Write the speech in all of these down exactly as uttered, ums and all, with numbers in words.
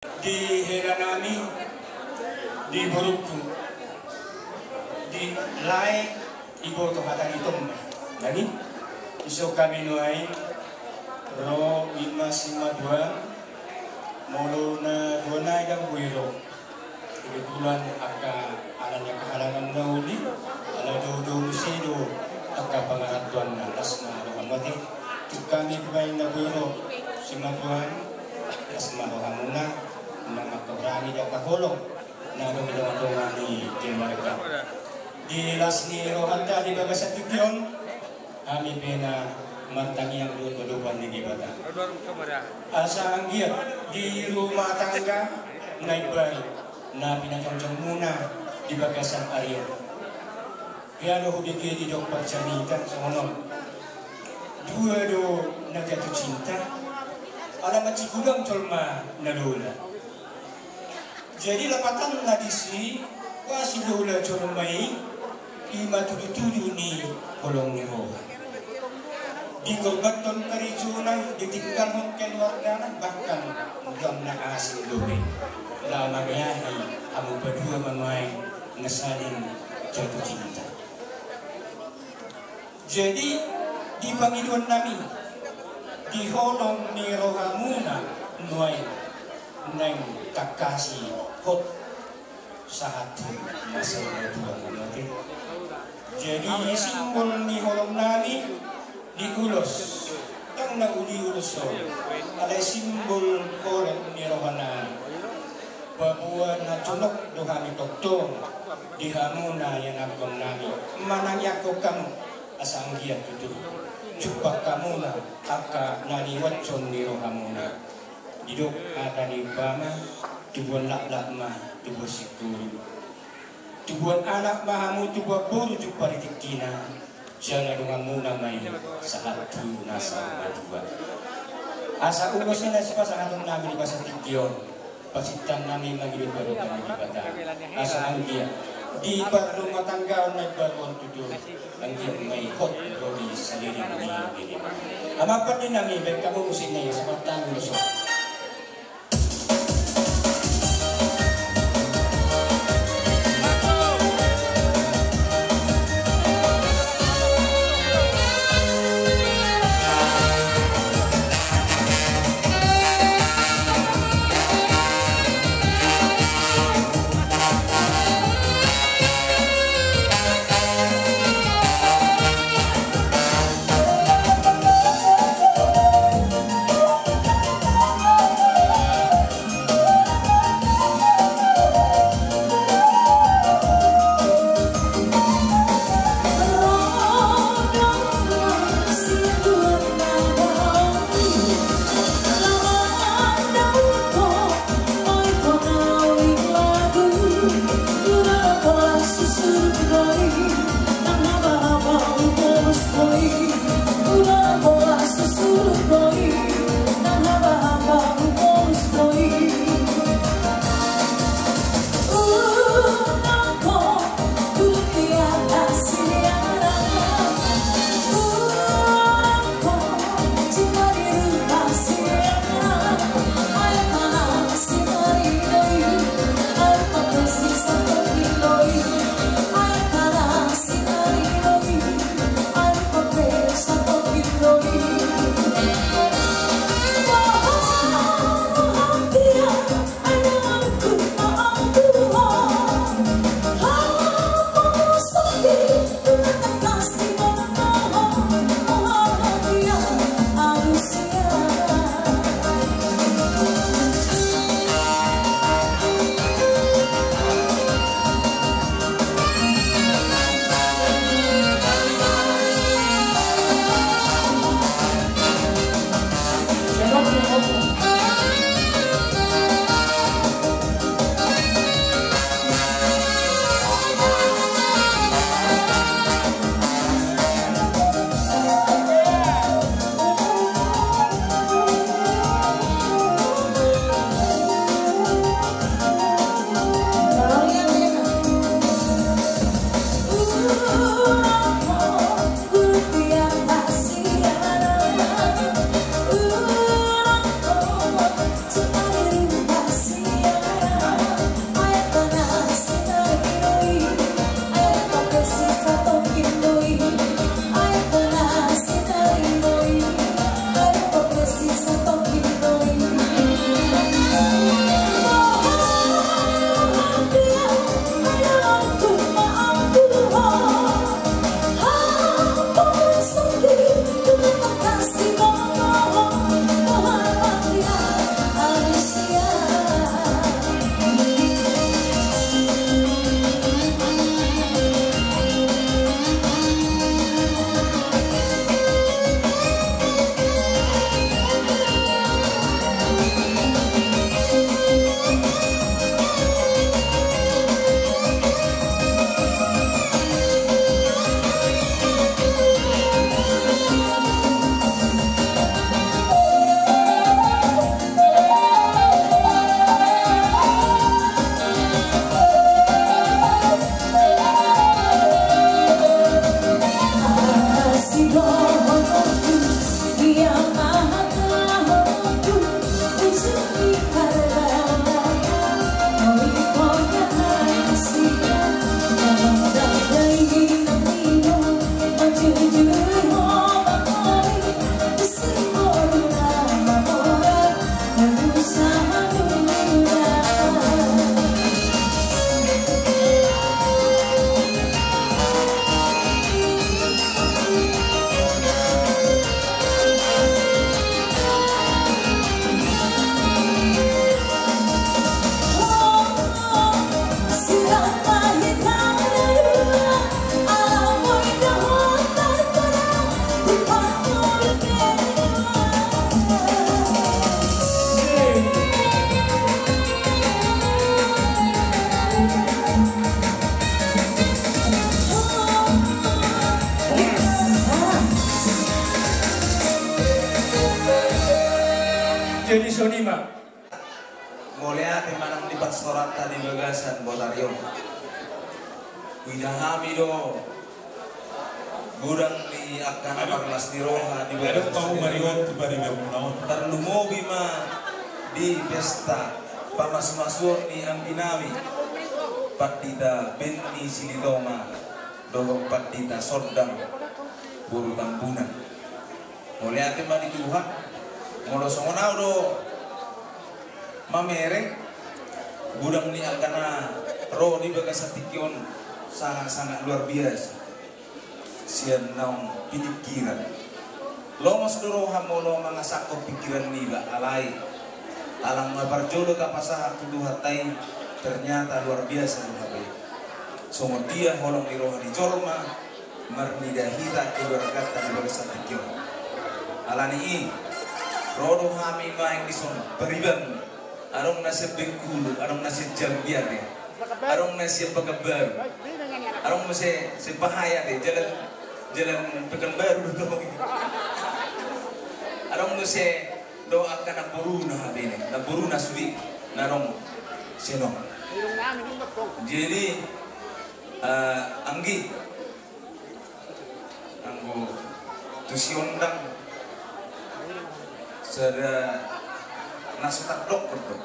Di hela nami, di borungku, di lae, iboto hata ni tomma nami. Iso hami nuaeng ro, ima simatuam, molo na dua nai ndang boi ro. Kebetulan angka alana kehalangan na uli, ala do do muse do angka pangarantoanna, las ma rohamu ate. Tung hami pe baen na boi ro, simatuam, las ma rohamuna, unang mangkahurangi do angka holong na adong di tonga-tonga ni keluarga. Di las ni rohanta di bagasan tingki on, hami pe na martangiang dohot adopan ni Debata, asa anggiat di rumah tangga na imbaru na pinajongjongmuna di bagasan ari on. Ia do hubege didok parjamita songon on. Dua do na jatuh cinta, ala mansai godang jolma na lola. Jadi lapatanna disi, boasa lola jolma i, ima tudu-tudu ni holong ni roha. Dikorbanhon karejona, ditinggalhon keluargana, bahkan godang na asing dope. Laho mangeahi hamu padua ma nuaeng na saling jatuh cinta. Jadi di pangidoan nami, di holong ni rohamuna nuaeng, naeng tangkasi hot sahat tu masa na tua hamu ate. Jadi simbol ni holong nami di ulos, ndang na uli ulos on, alai simbol holong ni roha nami. Paboa na jonok do hami tongtong di hamuna ianakhon nami, manangianghon hamu asa anggiat tutu jumpang hamuna angka na niuathon ni rohamuna. Didok hata ni umpama, tubuan laklak ma tubuan singkoru, tubuan anak ma hamu tubuan boru jumpang di tingkina. Jala donganmuna ma i sahat tu na saur matua. Asa ulos ni na sipasahaton nami di bagasan tingki on, pasinta nami mangido tu adopan ni Debata asa anggiat di parrumatanggaon na imbaru on tutu, anggiat ma i hot ro di saleleng ni lelengna. Amang pande nami, baen hamu musik na i asa martangi ulos on. Songon i ma. Mauliate ma nang di pastoranta di bagasan botari on. Huida hami do godang ni angka na marlas ni roha di bagasan botari on. Tarlumobi ma di pesta pamasumasuon ni anggi nami, Pandita Benny Silitonga dohot Pandita Sondang boru Tambunan. Mauliate ma di Tuhan. Molo songon au do mamereng, godang ni angka na ro di bagasan tingki on sangat-sangat luar biasa. Sian naung piningkiran, lomos do roha molo mangasahon pingkiran niba, alai alang ma parjolo tapasahat tu Tuhanta i, ternyata luar biasa do hape. Songon dia holong ni roha ni jolma marnida hita keluarganta di bagasan tingki on. Alani i, ro do hami maeng dison pariban. Adong na sian Bengkulu, adong na sian Jambi ate, adong na sian Pekanbaru, adong muse sian Pahai ate, jalan, jalan Pekanbaru do tong. Adong muse do angka namboruna hape, namboruna sude na adong sian on. Jadi, eh, anggi, anggo tu si Ondang, sada na so tardok do.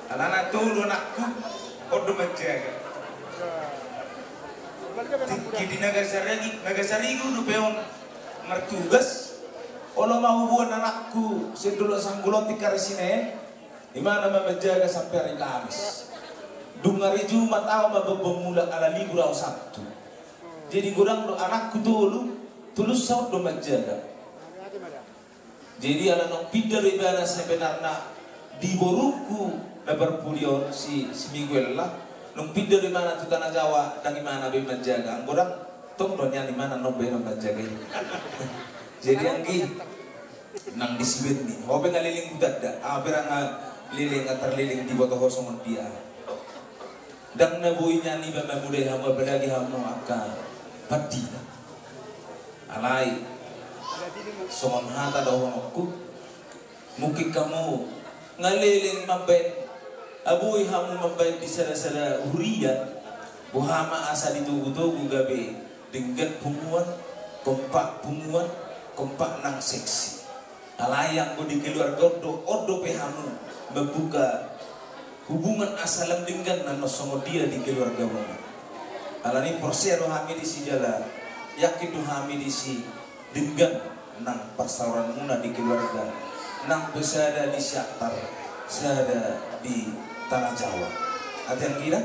Alana tolu anakku on do manjaga. Tingki di Nagasari, Nagasarigu dope on martugas. Olo ma huboan anakku sian Dolok Sanggulon, Tingki ari Sinen, imana ma manjaga sampe ari Kamis. Dung ari Jumat au ma bombom mulak ala libur au Sabtu. Jadi godang do anakku tolu, tolusa on do manjaga. Jadi ala naung pinda do ibana sebenarna di borungku na parpudi on, si, si Miguel lah, naung pinda do imana tu Tanah Jawa, ndang imana be manjaga. Anggo ndang, tong do nian imana naung be naung manjaga i. Jadi anggi, nang disi Benny, ho pe nga leleng hutanda, aha pe ra nga leleng, nga tarleleng diboto ho songon dia. Ndang na boi nian iba mamodai hamu, apalagi hamu angka pandita. Alai songon hata dohononku, mungkin hamu nga leleng mambaen, nga boi hamu mambaen di sada-sada huria, boha ma asa ditogu-togu gabe denggan punguan, kompak punguan, kompak nang seksi. Alai anggo di keluarga on do, on dope hamu mambuka hubungan asa lam denggan na songon dia di keluargamuna. Alani porsea do hami disi jala yakin do hami disi denggan nang parsaoranmuna di keluarga, nang pe sada di Siantar, sada di Tanah Jawa. Ate anggi da?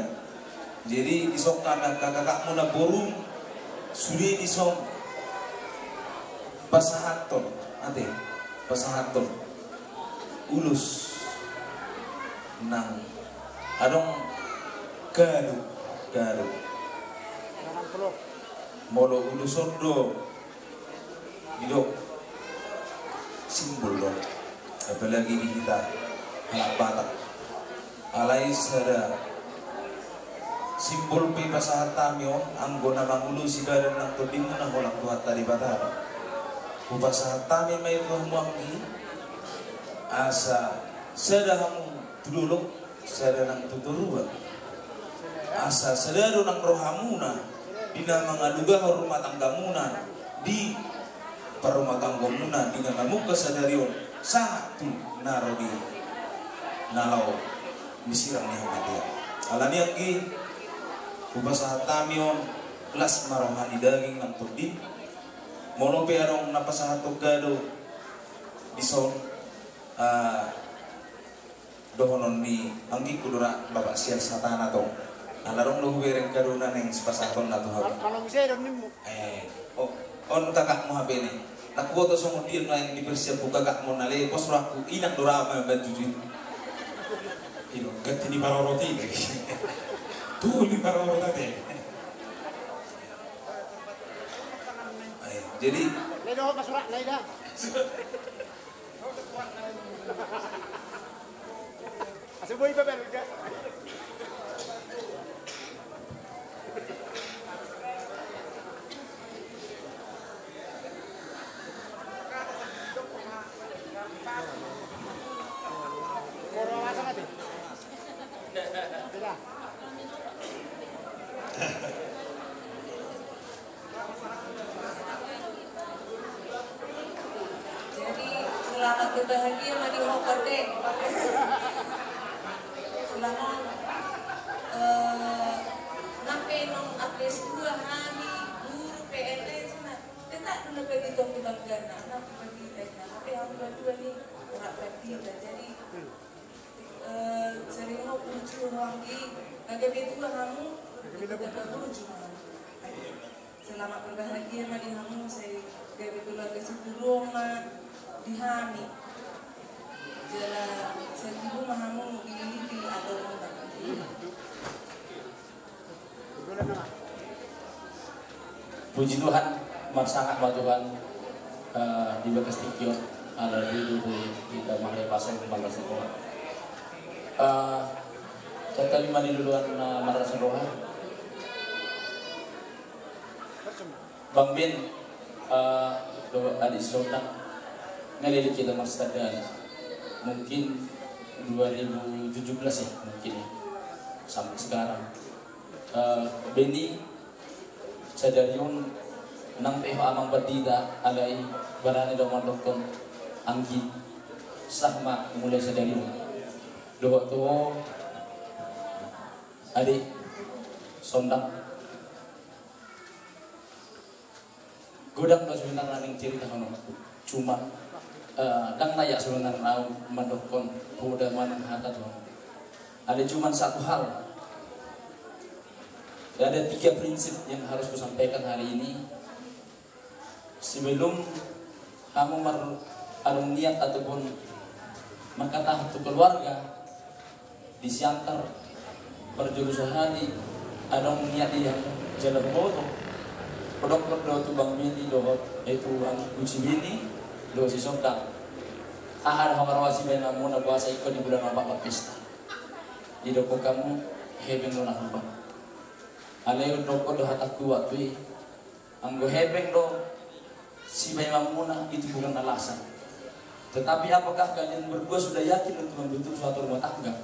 Jadi dison hami angka kakakmu namboru sude dison pasahathon, ate, pasahathon ulos nang adong kado, kado. Molo ulos on do didok simbol do, apalagi di hita halak Batak. Alai sada simbol pe pasahat hami on, anggo na mangulosi badan nang tondimuna holan Tuhanta Debata do. Hupasahat hami ma i tu hamu anggi, asa sada hamu tu dolok, sada nang tu toruan. Asa sada do nang rohamuna di na mangalugahon rumah tanggamuna, di parrumatanggaonmuna di na mamungka sadari on, sahat tu na ro di na laho di sirang ni hamatean. Alani anggi, hupasahat hami on, las ma roha ni daging nang tondi. Molo pe adong na pasahathon kado dison, ah, dohonon ni anggingku do ra, Bapak Sial Satana tong. Ala adong do hubereng kadona naeng sipasahatonna tu hamu. Kalau bisa do nimmu. Eh, oh, on kakakmu hape ne. Nang huboto songon dia naeng dipersiaphu kakakmu, na le pos rohangku, inang do ra ma manjujui. Iyo, ganti ni parorot i. Tu ni parorot ate. Eh, jadi. Le do pasurak na ida. Asa boi babal ga. Jadi, selamat berbahagia ma di ho, Konde. Selamat, eh, nang pe nunga S dua hami, guru, P N S, na tetap nunga pe di tong di bangga na, nang pe di tong na, tapi hamu dua ni, tetap pe di tong. Jadi, eh, sering ho puji ho anggi, gabe tua hamu, gabe puji ho. Selamat berbahagia ma di hamu, sai gabe keluarga sitiruon ma di hami. Jala sai tibu ma hamu di, di atau. Puji Tuhan, marsangap ma Tuhan, eh, di bagas tingki on, ala di tutu hita mangalean pasang di banggas tingki on. Eh, tatabi ma di luluan, eh, marasa roha. Bang Ben, eh, do, adik si Sondak, ngelele kita mas tanda mungkin dua ribu tujuh belas ya, mungkin ya, sampai sekarang. Eh, Beni, sadari on nang pe ho amang pandita, alai barani do mandokkon anggi, sah ma mulai sadari on. Dohot tu ho, adik Sondak. Godang do sebenarna naeng diceritahon on. Cuma, eh, ndang layak sebenarna ahu mandokkon poda manang hata tu hamu. Ada cuma satu hal. Ada tiga prinsip yang harus kusampaikan hari ini. Sebelum hamu mar-, adong niat ataupun manghatahon tu keluarga, di Siantar, parjolo sahali adong niat i, jala huboto, hudok do tu Bang Beni dohot, eh, tu anggingku si Beni dohot si Sondak. Aha do haroa sibahenonmuna boasa ingkon di bulan opat marpesta? Didokkon hamu, hepeng do na hubahen. Alai hudok do hatangku waktu i, anggo hepeng do sibahenonmuna, itu bukan alasan. Tetapi apakah kalian berdua sudah yakin untuk membentuk suatu rumah tangga?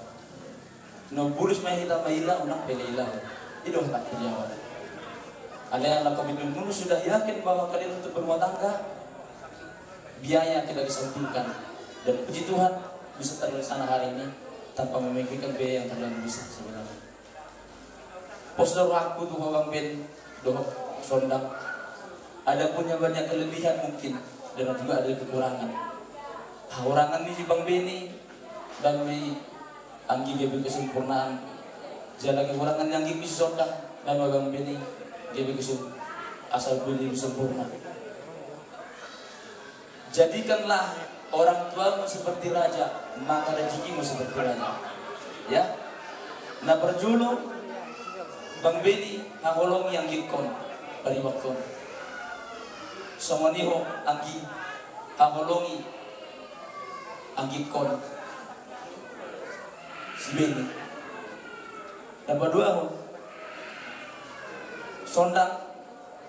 Na bulus ma hita maila, unang pe maila. I do hatangku jawab. Alai ala komitmenmuna sudah yakin bahwa kalian untuk berumah tangga, biaya kita kesampingkan. Dan puji Tuhan, bisa terlaksana hari ini tanpa memikirkan biaya yang terlalu besar sebenarnya. Pos do rohangku tu ho Bang Ben dohot Sondak. Ada punya banyak kelebihan mungkin, dan juga ada kekurangan. Hahurangan ni si Bang Beni, Bang Beni, anggi gabe kesempurnaan. Jala kekurangan ni anggingku si Sondak, Bang Beni, gabe kesem-, asa bini sempurna. Jadikanlah orang tuamu seperti raja, maka rezekimu seperti raja. Ya. Na parjolo, Bang Beni, haholongi anggingkon, paribakkon. Songon i ho, anggi, haholongi anggingkon si Beni. Na paduahon, Sondak,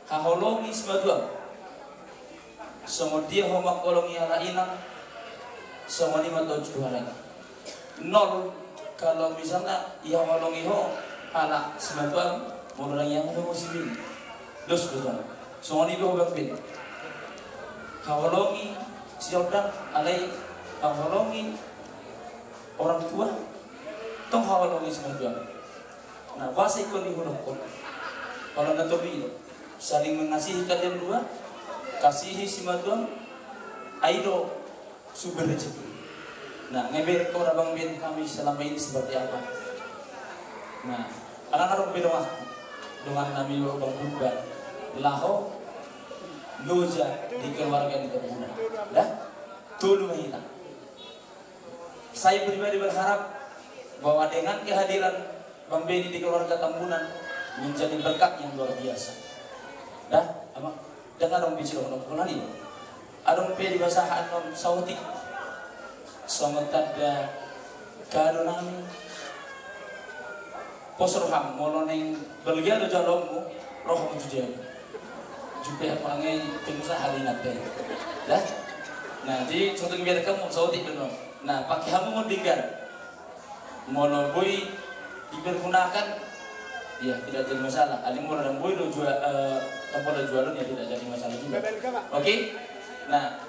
haholongi simatuam. Songon dia ho mangholongi halak inang, songon i ma tontu halak i. Nol, kalau misalna dihaholongi ho halak simatuam, molo ndang ia ho si Beni. Dos do tong. Songon i do ho Bang Ben. Haholongi si Sondak, alai haholongi orang tua, tong haholongi simatuam. Nah, boasa ingkon i hudokkon? Kalau na topi, saling mengasihi kalian dua, kasihi simatuam, ai do sumber rezeki. Nah, ngeber kau Bang Ben kami selama ini seperti apa? Nah, anak-anak beda waktu dengan nami Bang Purba, laho loja di keluarga ni Tambunan. Dah? Tolu ma hita. Saya pribadi berharap bahwa dengan kehadiran Bang Beni di keluarga Tambunan menjadi berkat yang luar biasa. Dah, ama, dengar dong bicara orang Polan ini. Adong pe di bahasa annon saotik. Songon tanda kado nami. Pos roham, molo naeng balga do jaloonmu, ro hamu tu jabu. Jupe hamu anggi pengusaha di nate. Dah? Nah, di sotung biar kamu saotik do. Nah, pakai hamu mau dinggal. Molo boi Dipergunakan, ya, tidak jadi masalah. Alai molo ndang boi do jua-, eh, ndang pola jualon, ya tidak jadi masalah juga. Oke? Nah,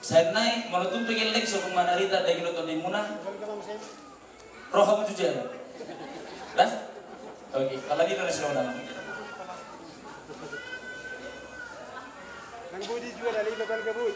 saonnari molo tung pe gelleng so manarita daging do tondimuna. Roha mu tu jero. Dah? Oke, kalau gitu na sudah. Nang boi dijual, alai iba balga boi.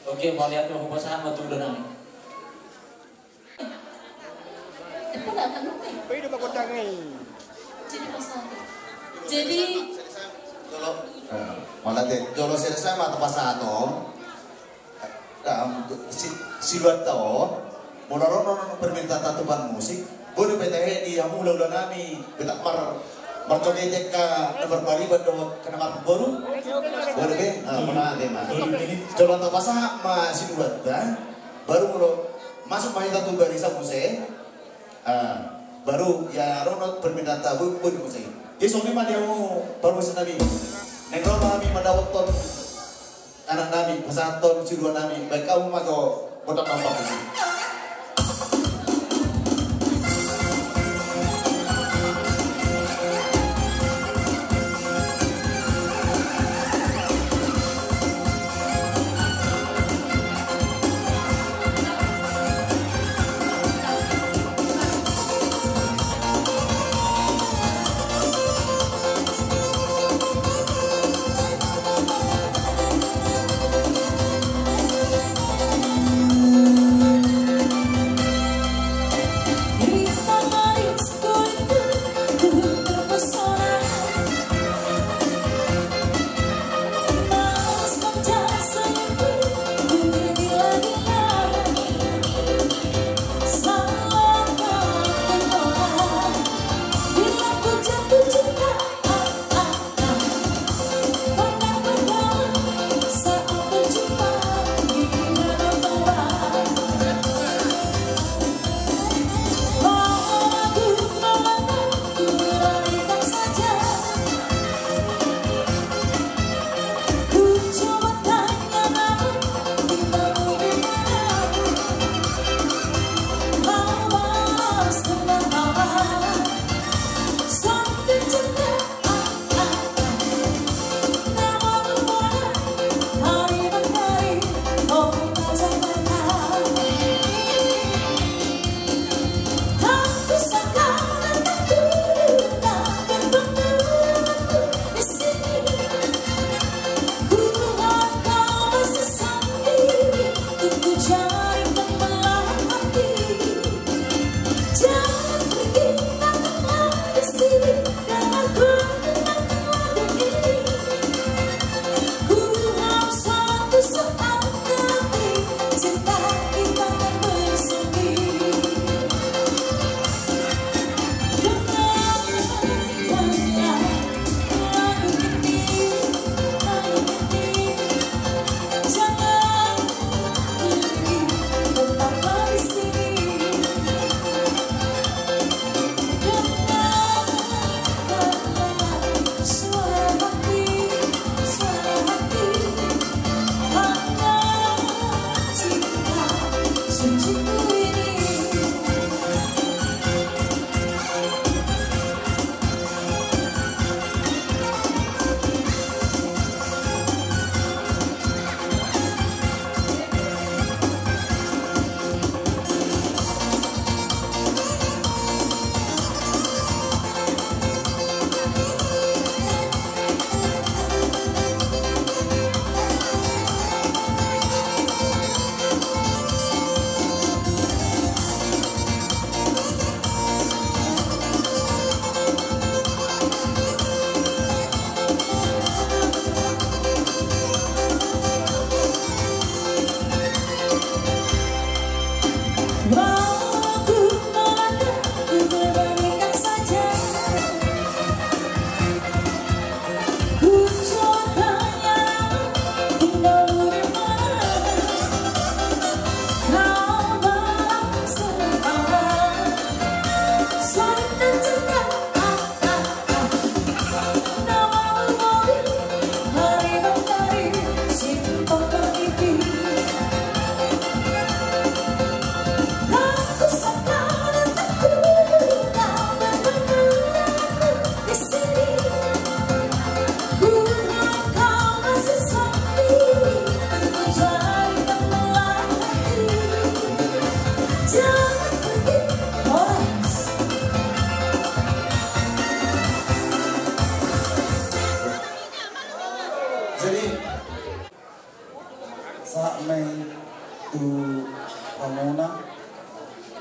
Oke, mauliate ma, hupasahat ma tu donami. Eh, pala kan, eh. Jadi pasahat. Jadi, jolo, eh, mauliate, jolo selesai ma tu pasahaton. Dam, si, siluatta on, molo ro non permintaan tukang musik, boi do pe tahe di hamu hulahula nami, beta mar, marjoget angka na marbariban dohot angka na marboru. Boi do pe? Ah, mauliate ma. Jolo tapasahat ma siluatta, baru molo masuk ma hita tu barisan muse. Ah, baru ia ro non permintaan ta, boi, boi do muse. Jadi songon i ma di hamu parmusik nami. Naeng ro ma hami mandapothon anak nami, pasahathon silua nami, baen hamu ma jo botak na opat.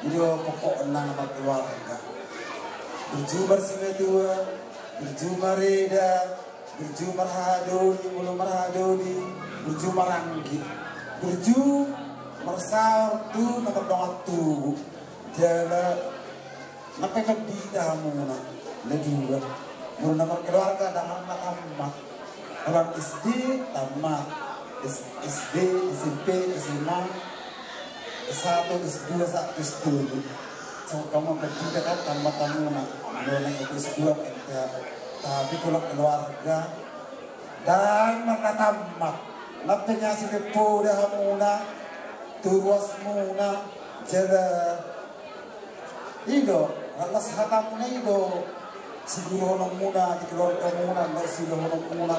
Ido pokokna na markeluarga. Burju marsimatua, burju mareda, burju marhaha doli, molo marhaha doli, burju maranggi, burju marsaor tu na mardongan tubu. Jala na pe pandita hamuna na dua. Molo na markeluarga ndang na tamat. Holan S D tamat, S- SD, SMP, SMA, S satu, S dua, sa- S tolu. Songon hamu pandita kan tamat hamuna. Molo na S dua kan, tapi molo keluarga ndang na tamat. Na pe nga silempoda hamuna tu ruasmuna. Jala ido, las hatamuna ido, siguruhononmuna di keluargamuna, na sidohononmuna.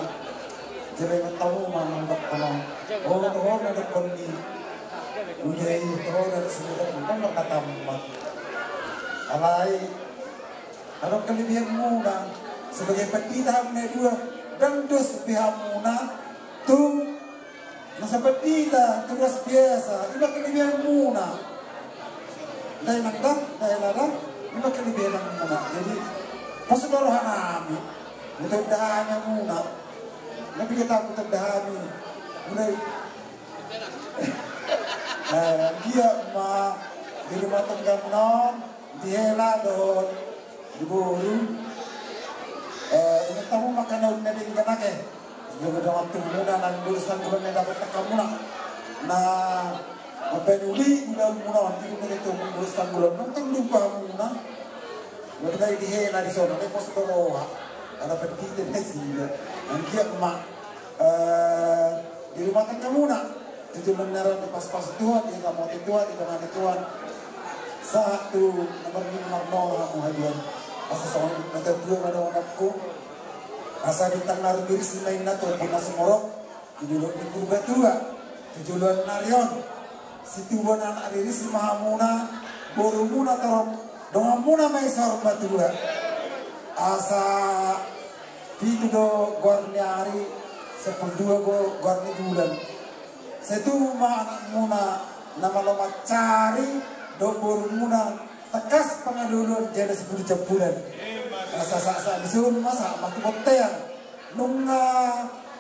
Jala ingot hamu ma na dohonon. O, toho na dohonon ni. Udah i, toho na dohonon ni, kan markatamma. Alai adong kelebihanmuna sebagai pandita hamuna dua. Ndang dos be hamuna tu na so pandita tu ruas biasa, ima kelebihanmuna. Ndai nang ndang, ndai nang ndang, ima kelebihanmuna. Jadi pos do rohanami, mutanda hami hamuna. Tapi kita mutanda hami. Mulai. Eh, dia ma di rumah tanggamuna on. Di hela dohot di boru. Eh, ingot hamu ma angka na uli na denggan ate. Jolo dongan tubumuna na boru Sanggulan na dapot angka muna. Na mambaen uli ulaonmuna on, di muna itu boru Sanggulan. Nunga tong lupa muna. Berarti di hela di sona, di pos do roha. Ada pendita di sini. Anggiat ma Eh, di rumah tanggamuna, tu joloan ni ari on dipas-pas Tuhan, diramoti Tuhan, didongani Tuhan. Sahat tu na marnini marnono hamu haduan. Asa songon na tatua ma dohononku. Asa bintang na rumiris ma inna tu ombun na sumorop di dolok ni Purbatua. Tu joloan ni ari on, situbuan anak riris ma hamuna, borumuna torop, donganmuna ma i saur matua. Asa pitu do goar ni ari, sampulu dua do goar ni bulan. Sai tubu ma anakmuna na malo mansari dohot borumuna, tangkas pangaluluan jala sipulu jambulan. Asa sahat-sahat ni son ma sahat ma tu bontean. Nunga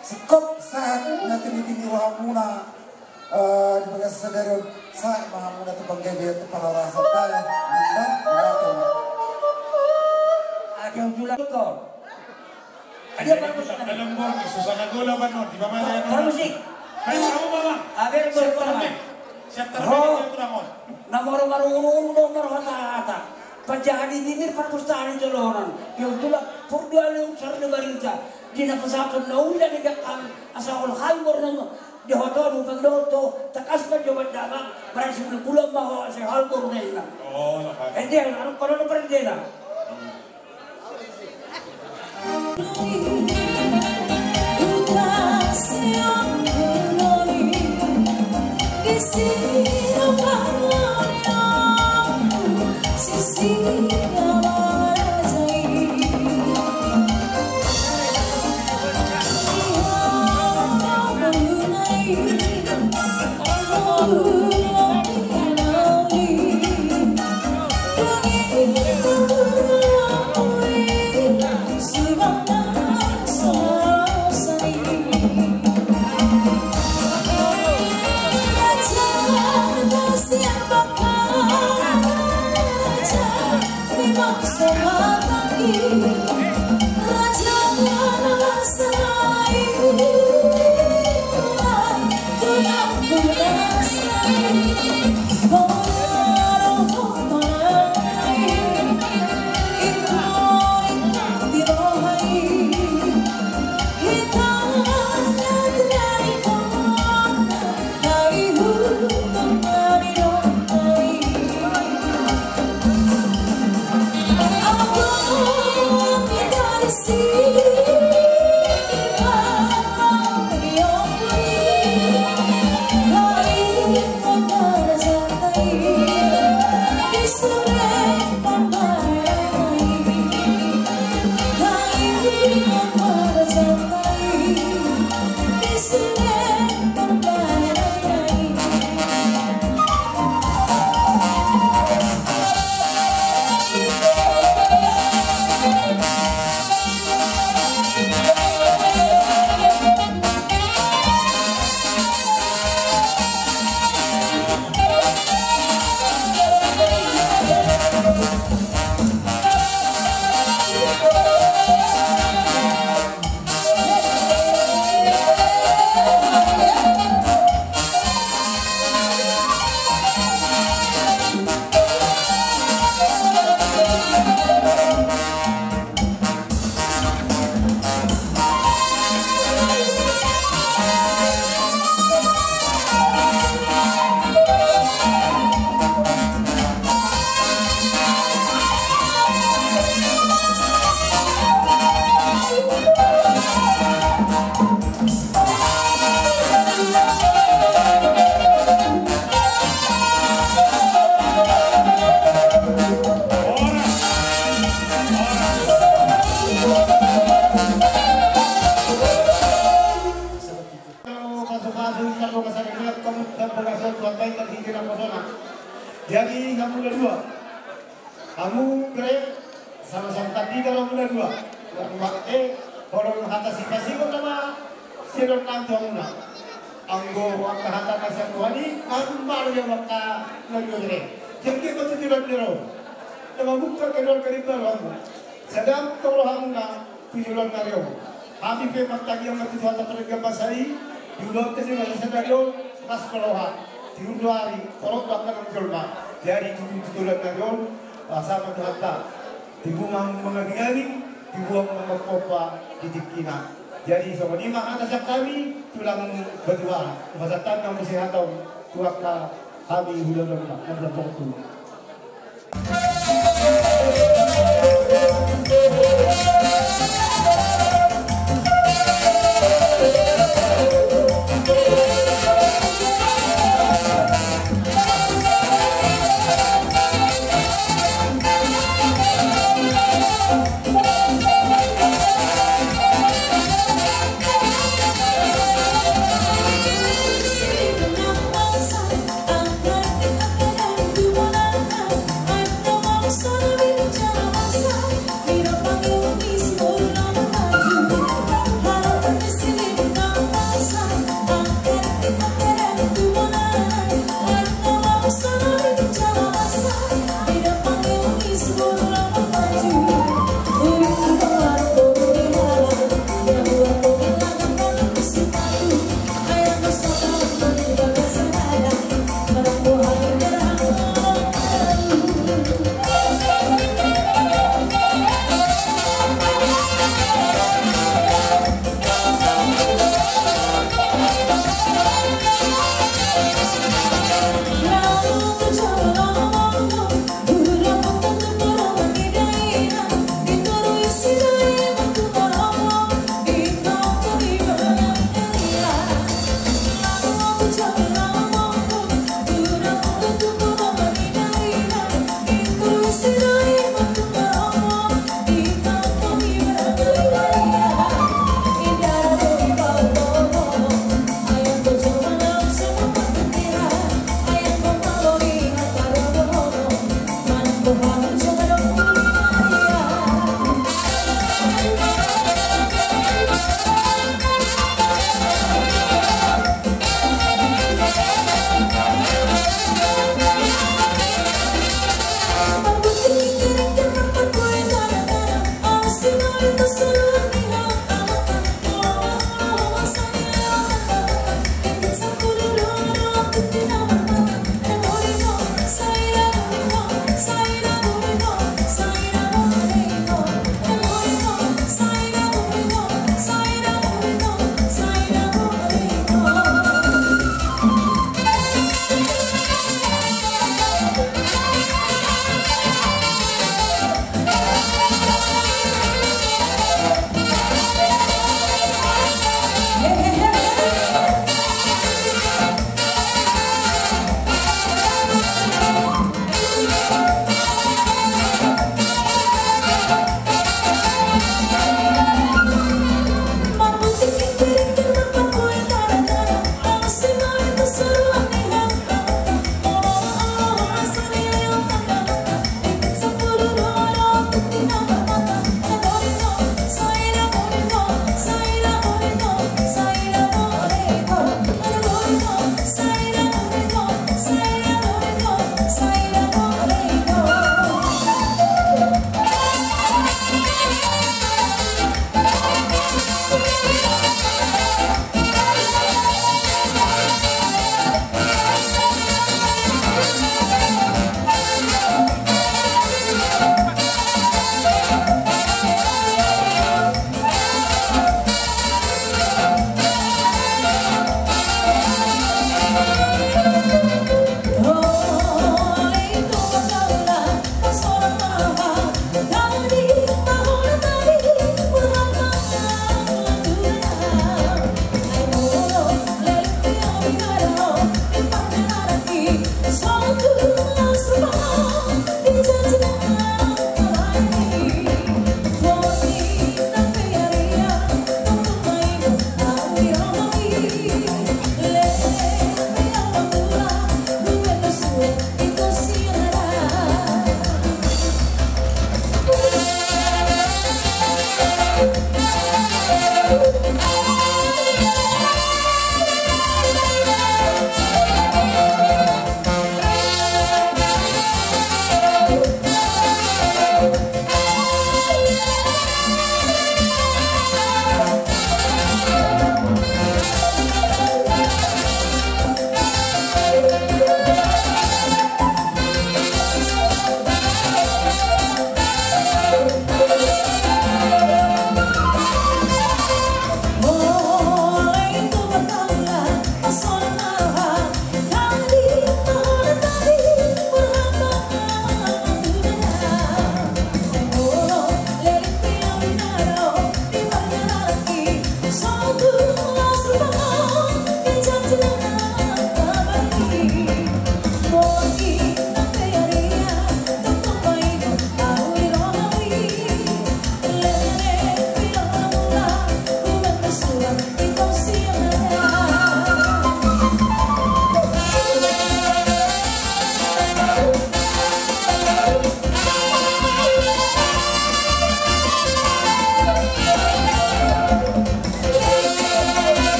singkop sahat na tinitini rohamuna. Eh, di bagasan sadari on, sahat ma hamuna tu panggabean tu parhorasan. Dai, nunga, nunga, nunga. Ate, utulan tong. Ate, parmusik. Dalam borngin, susah na gola banon, di mana ya? Parmusik. Baik, kamu, Bang. Ate, parmusik. Siap, Bang. Siap, terbaik, ya, kurang on. Na maro marungu-ungu do marhata-hata. Panjaha ni bibir, parmusik ni joloan. Dia utulan, pur dua ni usar ni barita. Di na pasahathon na uli na denggan hami, asa olo hami boruna di hotonu, pangdoto, tangkas ma jo mandamang, barang sipulu bulan ma ho, sai hal boru na inna. Oh, lapan. Ende, anu, kono na parendena. Hamu bere, sama-sama tadi kalau muna dua. Yang ma-, eh, kalau hata sipasibo nama, sidon nanti hamuna. Anggo angka hata na sian Tuhan i, hamu baru dia maka na dua bere. Jadi dia betul tidak dero. Nama buka kedol kedip baru hamu. Sedang toro hamuna, tu joloan na ri on. Hami pe martangiang ma tu Tuhanta pardenggan basa i, di ulaon pe sipasada do, las poloha, di ulaon ari, torop do angka na jolma. Jadi tu, tu joloan na ri on, basa ma Tuhanta. Tibu ma mangagingaging, tibu ma mangompa di tingkina. Jadi songon i ma hata sian hami, tulang Batubarak. Pasahat hami muse hata on, tu angka hami hulahula na, na bertemu.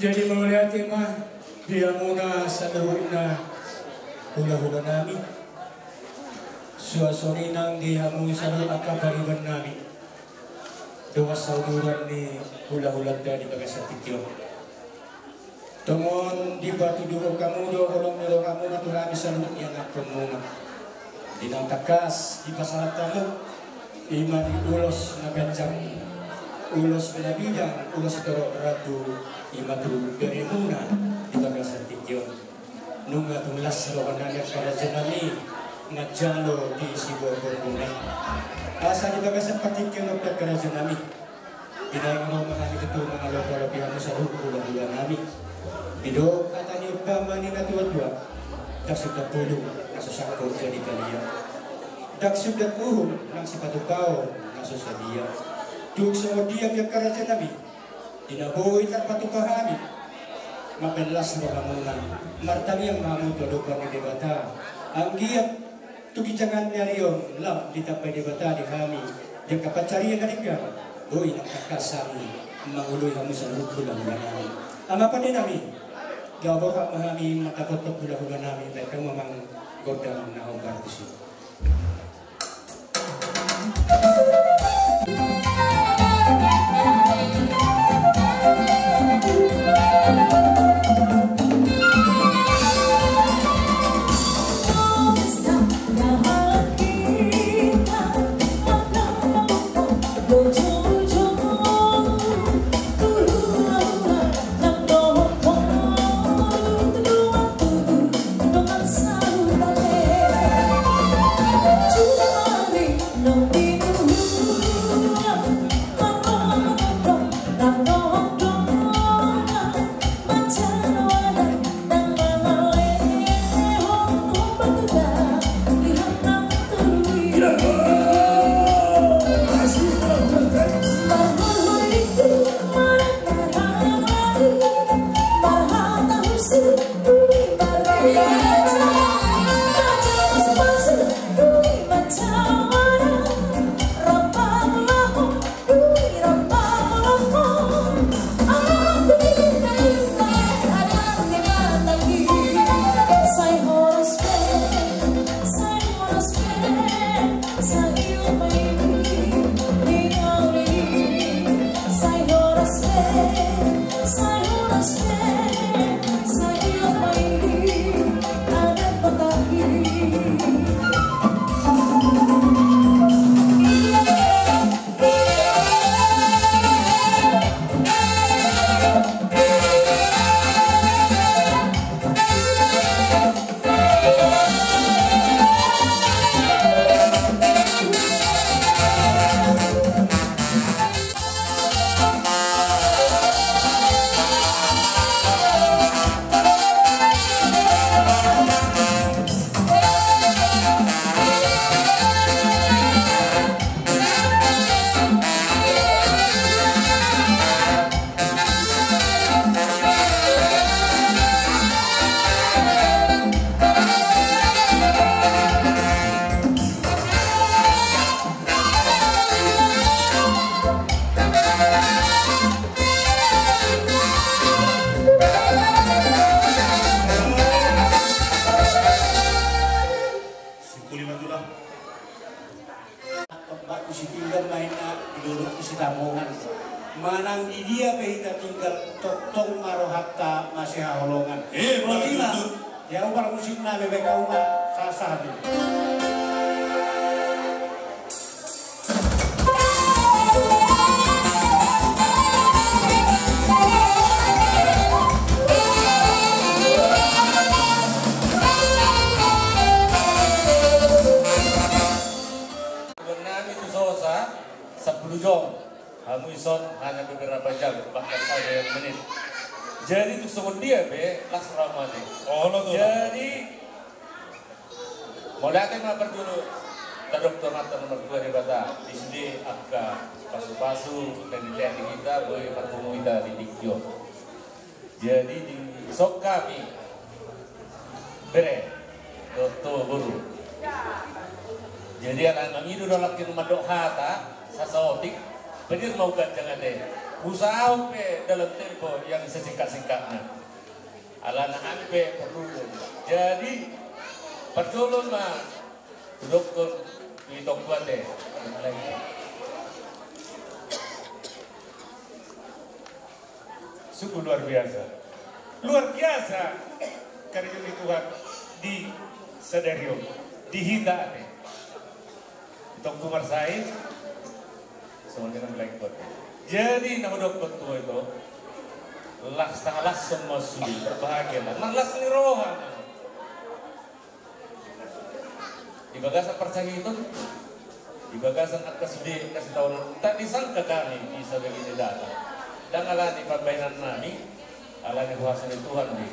Jadi mauliate ma di hamuna saluhutna hulahulanami. Suang songon i nang di hamu saluhut angka paribannami dongan sauduran ni hulahulanta di bagasan tingki on. Tongon dipatuduhon hamu do holong ni rohamuna tu hami saluhut ianakhonmuna. Di na tangkas dipasahat hamu, i ma di ulos na ganjang, ulos na bidang, ulos torop rambu, i ma tu beremuna di bagasan tingki on. Nunga tung las rohanami angka rajanami manjalo di siborbormuna i. Asa di bagasan partingkian on pe angka rajanami, di na naeng ro ma hami tutu mangalopi-alopi hamu saluhut hulahulanami. Didok hata ni umpama ni natuatua: Ndang suda pudung na so sangkot jadi kalia, ndang suda uhum nang sipatupaon na so sadia. Tung songon dia pe angka rajanami, di na boi tarpatupa hami mambahen las rohamuna, martangiang ma hamu tu adopan ni Debata. Anggiat tu ginjangan ni ari on lam ditambai Debata di hami di angka pansarian na denggan, boi nang tangkas hami mangoloi hamu saluhut hulahulanami. Amang pandenami, laho borhat ma hami mandapothon hulahulanami, bahen hamu amang gondang na hombar tusi. Singkuli ma tulang. Tombakku sitinggal ma inna, di dolokku sitamongan. Manang di dia pe hita tinggal, tongtong ma rohanta masihaholongan. Eh, boti ma. Betul. Ia, ubar musikna, bebek au ma, sah-sah hati. Jom, hamu ison hanya beberapa jam, bahkan ada yang menit. Jadi tung songon dia pe, las roha mate. Olo tulang. Jadi, mauliate ma parjolo tadok tu Amanta na martua Debata, di sude angka pasu-pasu na dilean di hita, boi marpungu hita di tingki on. Jadi, dison hami, bere dohot boru. Jadi, ala mangido do halak i mandok hata sasaotik, padir ma huganjang ate. Usaha pe dalam tempo yang sesingkat-singkatnya. Alana hami pe porlu do. Jadi, parjolo ma hudokkon tu itongku ate. Sungguh luar biasa. Luar biasa karejaan ni Tuhan di sadari on, di hita ate. Itongku Marsai, songon dia na mulai kuat. Jadi, na hudokkon tu ho ito, las tahalashon ma sude, berbahagia ma. Marlas ni roha ma. Di bagasan parsahiton, di bagasan angka sude na sitaonon, tak disangka hami bisa begini datang. Ndang alani pambahenan nami, alani kuasa ni Tuhan di.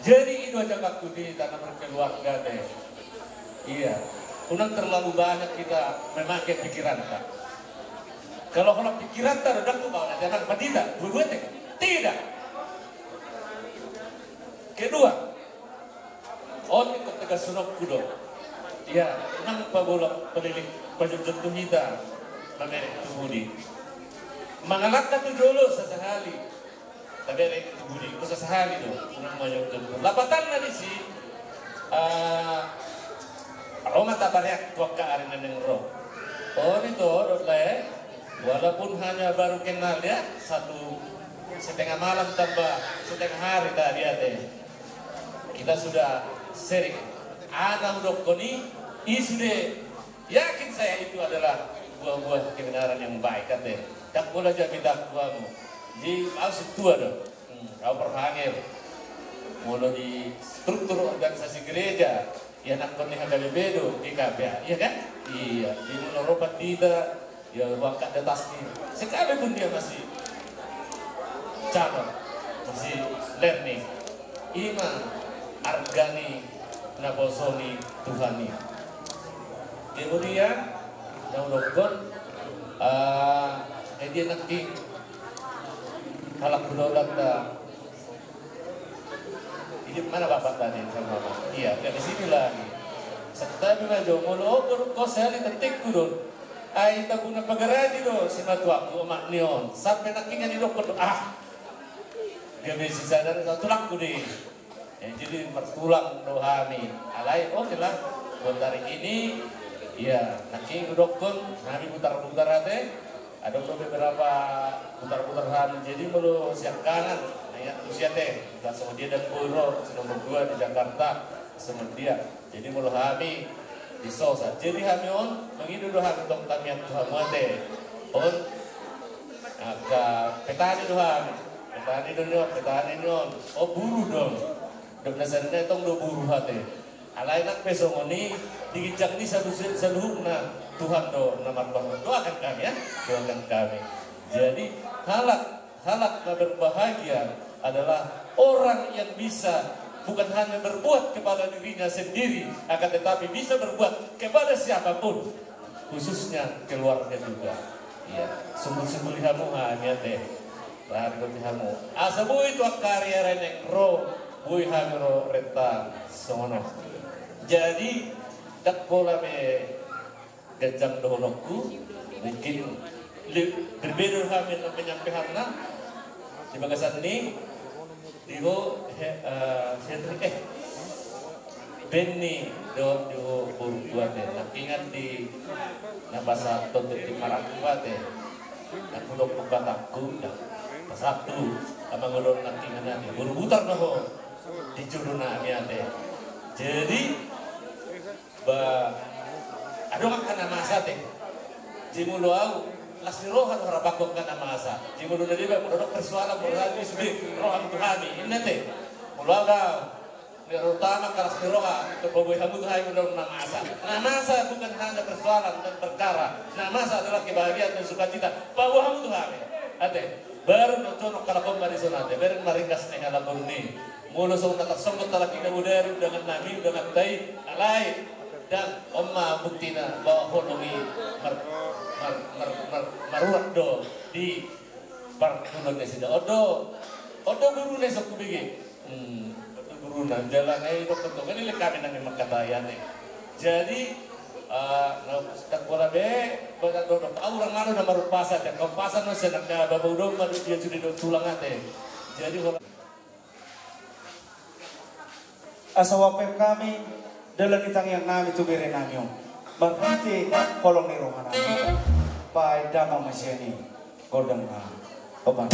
Jadi i do ajakanku di hita na berkeluarga ate. Iya, unang terlalu banyak kita memakai pikiranta. Kalau, kalau pikiranta do, ndang tu baon ate nang pandita, dua-dua ate. Tidak. Kedua, on ingkon tegasononku do. Ia, unang pabolak palilik, pajotjot tu hita, mamereng tu pudi. Mangalangka tu jolo sasahali, tabereng tu pudi, ingkon sasahali do, unang majotjot. Lapatanna disi, ah, ro ma tapareak tu angka ari na naeng ro. On ito, dohot lae, walaupun hanya baru kenal ya, satu setengah malam tambah setengah hari tadi ate. Kita sudah sering. Ana hudokkon i, i sude, yakin saya itu adalah buah-buah kebenaran yang baik ate. Ndang pola jamita tu hamu. Jadi, au sintua do. Hmm, au parhangir. Molo di struktur organisasi gereja, ianakhon ni H K B P do, G K P A, iya kan? Iya, di molo ro pandita, ya, bahkan di atas ni. Sekalipun dia masih camat, masih learning. I ma arga ni na poso ni Tuhan i. Kemudian, na hudokkon, ah, eh, dia nanti halak hudolanta. Ini mana bapak tadi sama mama? Iya, dari sini lagi. Santabi ma jo, molo ogo do ho sahali, tentekku do. Ai tabuna pagaradi do simatuangku, omak ni on. Sampe nangkingan didokkon do, ah. Gabe sisadar, tulangku di. Eh, jadi martulang do hami. Alai, oke lah. Buat hari ini, iya, nangkin hudokkon, hami putar-putar ate. Adong do beberapa putar-putar hami, jadi molo siangkangan, na iat tusi ate, na songon dia dang boi ro, si nomor dua di Jakarta, songon dia. Jadi molo hami di sosa, jadi hami on, mangido do hami tong tamiat tu hamu ate. On, angka petani do hami, petani do ni on, petani ni on, o buru do. Dok na sandai tong do buru ate. Alai nang pe songon i, di ginjang ni salu-, saluhutna Tuhan do na mardoa. Doakan kami, ya, doakan kami. Jadi, halak, halak na berbahagia adalah orang yang bisa bukan hanya berbuat kepada dirinya sendiri, akan tetapi bisa berbuat kepada siapapun, khususnya keluarga juga. Iya, sungkul-sungkul di hamu, ha, nian deh. Rari do di hamu. Asa boi tu angka ari-ari naeng ro, boi hami ro renta songon on. Jadi, ndang pola be ganjang dohononku, mungkin le-, berbeda hami na penyampaianna di bagasan ni, di ho, he, eh, Henry, eh, Benny, do, di ho, boru tua te, nangkingan di na pasahat tu di marangkup ate. Nang hudok pembatangku, nang pasahat tu, amang olo nangkingan ate. Boru Butar na ho, di jodo nami ate. Jadi, ba, adong angka na masa ate. Jadi molo au, las ni roha do harapangku angka na masa. Jadi molo na deba, molo adong persoalan, molo hami sude, roha tu hami, inna ate. Molo au, Terutama kelas di roha, untuk paboa hamu tu hami, na masa. Na masa bukan hanya persoalan dan perkara. Na masa adalah kebahagiaan dan sukacita. Paboa hamu tu hami. Ate, baru na jonok halak on ma dison, ate. Baru ma ringgas ni halak on i. Molo songon na tarsonggot halak i na bodari, undangan nami, undangan ta i, alai. Dan on ma buktina bahwa holong i mar-, mar-, mar-, mar-, marurat do di parngoluon nasida. On do, on do guruna, dison hubege. Hmm, on do guruna. Jala nga i dohot, dohot, kan i lek hami nang i mangkatai, ate. Jadi, ah, na, tak pola be, bada do, do, au rang anu na marumpasa, dan marumpasa na sian angka bapa uda on ma do dia sude dohot tulang, ate. Jadi, holan Asa huampu hami dalan ni tangiang nami tu bere nami on. Marhite holong ni roha nami. Baen damang ma sian i gondang nami. Oban.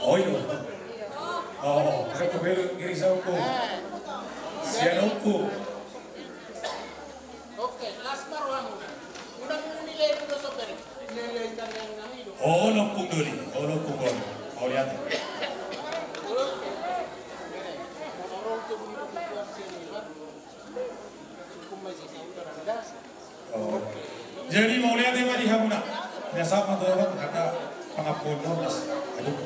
Oi. Oh, aku beri kiri sauku. Sianukku. Oke, las ma rohamu. Unang nilai dulu sober. Nilai tangan nami dulu. Oh, lopuk dulu. Oh, lopuk dulu. Oh, lihat. Oke. Oke. Menurut kebutuhan sini, Pak. Hukum masih sama, Pak. Oh. Jadi mauliate ma di hamuna. Biasa ma tu orang kata pangapon nas. Aduh.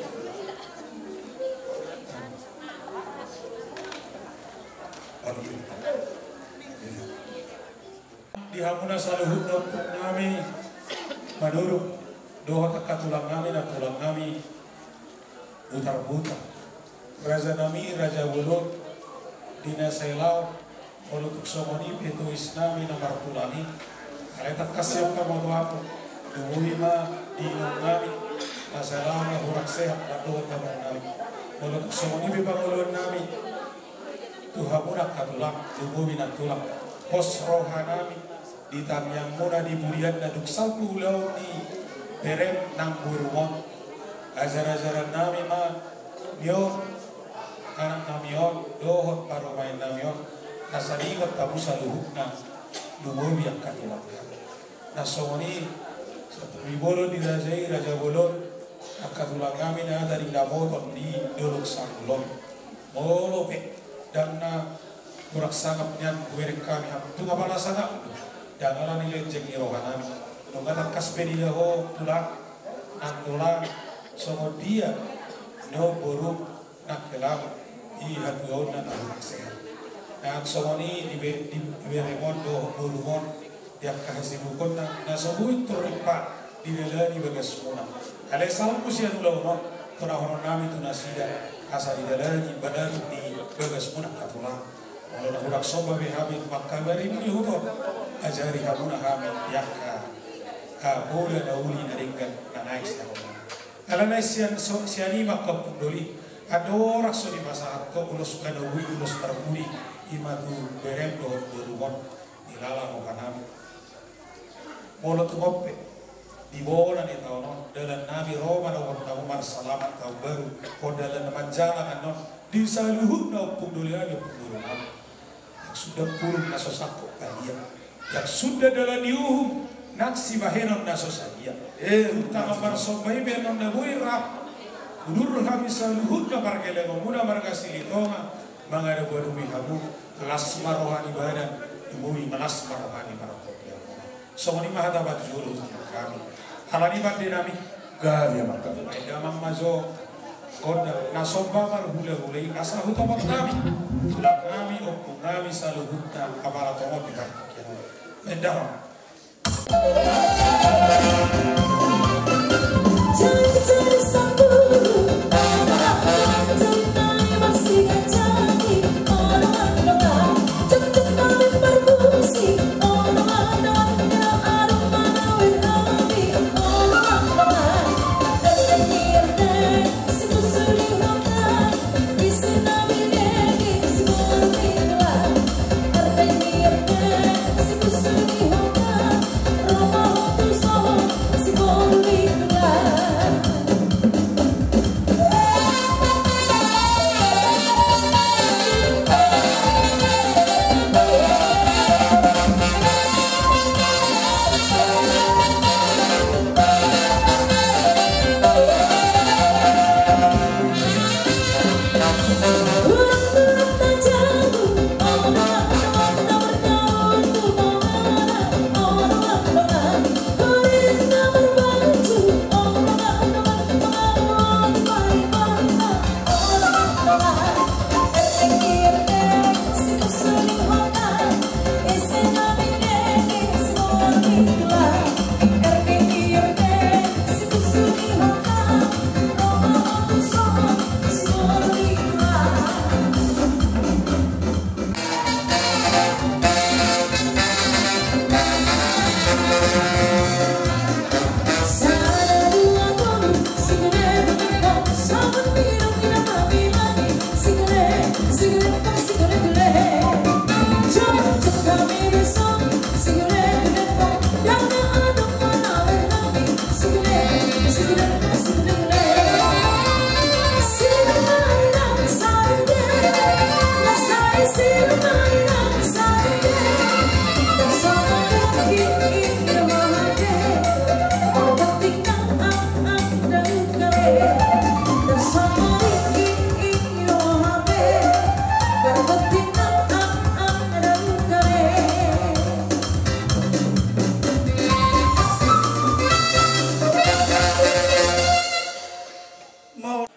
Aduh. Di hamuna saluhutna ompung nami Manurung dohot angka tulang nami, nantulang nami Butarbutar. Raja nami, raja bolon, di na sai laon, molo tung songon i pe tois nami na martulang i. Alai tangkas sian pamotoanmu, tubuhi ma di inong nami, na sai laon na hurang sehat, na dohot among nami. Molo tung songon i pe pangoloan nami, tu hamuna angka tulang, tubuhi nantulang. Pos roha nami, di tangiangmuna di pudian na dung salpu ulaon ni berem nang borumon. Ajar-ajaran nami ma nion, anak nami on, dohot parumaen nami on, asa diingot hamu saluhutna, lumobi angka tulang nami. Na songon i, saluhut bolon ni raja i, raja bolon, angka tulang nami na tading dapotan di Dolok Sanggulon. Molo pe, ndang na hurang sangap nian hubereng hami hamu, tung apala sangap, ndang ala ni lejeng ni roha nami. Nunga tangkas pe diida ho tulang, nang tulang, songon dia nion boru nang hela i hatuaonna na hurang sehat. Nang songon i dibe-, di-, diberemon dohot borumon di angka hasibukonna na so boi torrimpa didalani bagasmuna. Alai salpu sian ulaon on, tonahononnami tu nasida asa didalani badarut di bagasmuna angka tulang. Molo na hurang somba be hami mangkabari muni huton, ajari hamuna hami di angka, ah, poda na uli na denggan na naeng sian on. Alana sian so, sian i ma angka ompung doli, andorang so dipasahat ho ulos panogu i, ulos parbudi, i ma tu berem dohot borumon, dilala rohanami. Molo tumompe di bona ni taon on, dalannami ro ma dohot hamu marsalaman taon baru, ho dalan na manjalang annon di saluhutna ompung dolinami, ompung borunami. Ndang suda purung na so sangkot balian, ndang suda dalan ni uhum nang sibahenon na so sadia. Eh, tangan marsomba i pe annon na boi rap. Udur hami saluhutna pargellengonmuna marga Silitonga mangadop-adopi hamu, las ma roha ni badan, dumoi ma las ma roha ni partondianmuna. Songon i ma hata patujolo hami. Alani pandenami. Gabe ma hami. Baen damang ma jo gondang na somba marhulahula i asa hutopot hami tulangnami, ompungnami saluhutna apala tongon di partingkian on. Baen damang.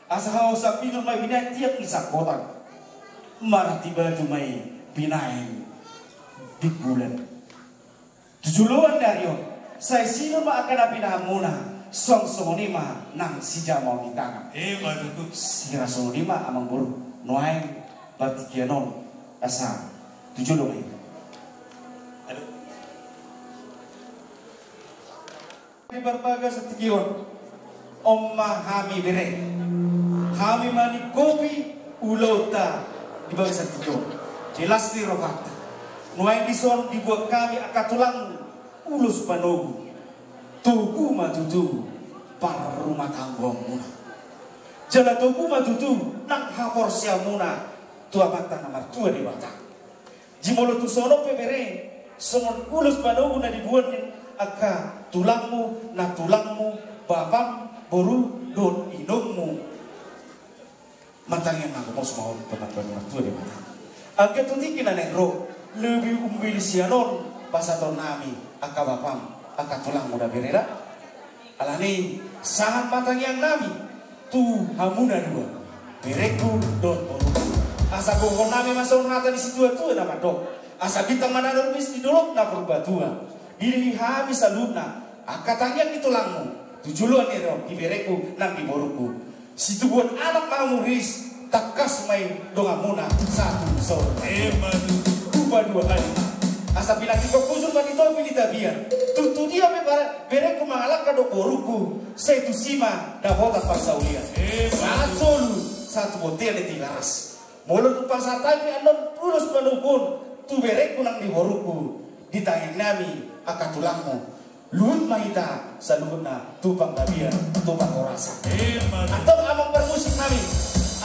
Asa hau sapinur ma binaen tiak ni sangkotan. Marati batu ma i binaen big bulan. Tu joloan ni ari on, sai sinur ma angka na pinahanmuna, songon i ma nang sijamaon ni tangan. Ima tutu. Sira songon i ma amangboru, nuaeng partingkian on, asa tu jolo ma i. Aduh. Di parbagas tingki on. On ma hami bere. Hami maningkopi ulaonta di bagasan tingki on. Di las ni rohanta. Nuaeng dison diboan hami angka tulangmu ulos panogu. Togu ma tutu parrumatanggaonmuna. Jala togu ma tutu nang haporseaonmuna tu Amanta na martua Debata. Jumolo tu son on pe bere, songon ulos panogu na diboan ni angka tulangmu, nantulangmu, bapam, boru, dohot inongmu. Martangiang ma gomos ma on tu Amanta na martua Debata. Anggiat tu tingki na naeng ro, lebih umbil sian on pasahaton nami angka bapam. Angka tulangmu da, bere da. Alani i, sahat ma tangiang nami tu hamu na dua, berengku dohot borungku. Asa gokhon nami ma songon hata ni situa-tua na mandok: Asa bintang ma na rumiris di dolok na Purbatua. Di hami saluhutna angka tangiang ni tulangmu tu joloan ni ari on, di berengku nang di borungku. Situbuan anak ma hamu riris, tangkas ma i donganmuna sahat tu saur matua. Emma tutu. Rupa dua hali ma. Asa pinantikhon hujur ma di topi ni tapian. Tung tu dia pe bare-, berengku mangalangka dohot borungku, sai tusi ma dapotan parsaulian. Emma tutu. Sahat solu, sahat tu bontean ni Tigaras. Molo tung parsahatan pe annon ulos panoguhon tu berengku nang di borungku, di tangiang nami angka tulangmu. Luhut ma hita saluhutna tu panggabean, tu parhorasan. Emma tutu. Antong amang parmusik nami,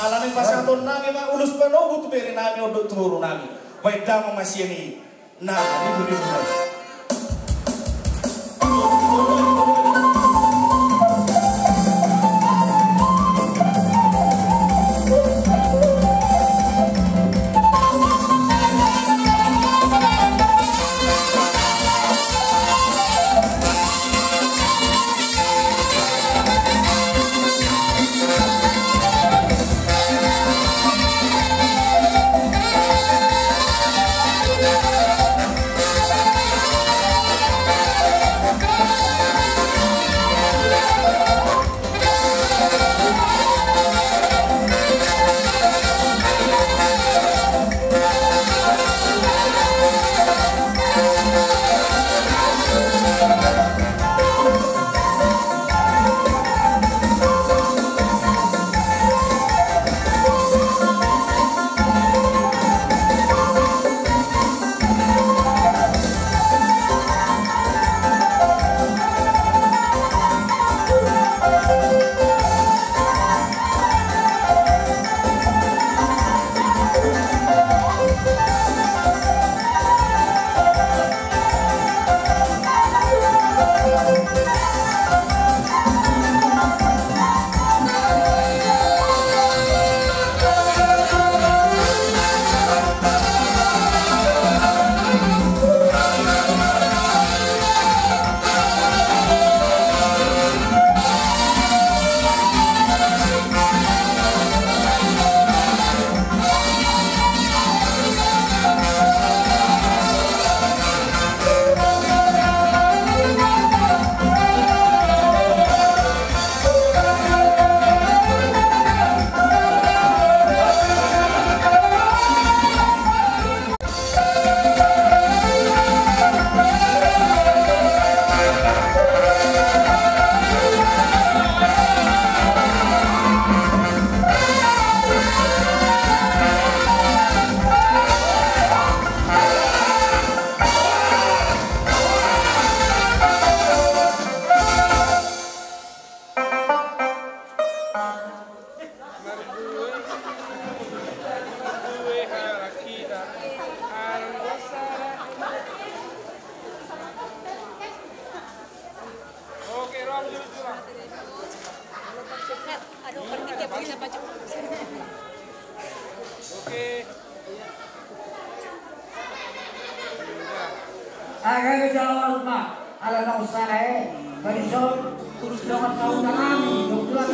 alani i pasahaton nami ma ulos panogu tu bere nami on dohot tu boru nami. Baen damang ma sian i na ribu-ribu nai. Oke. Agar jawab ma ala na usara e, bari son, urus dongan saudara nami, kebetulan,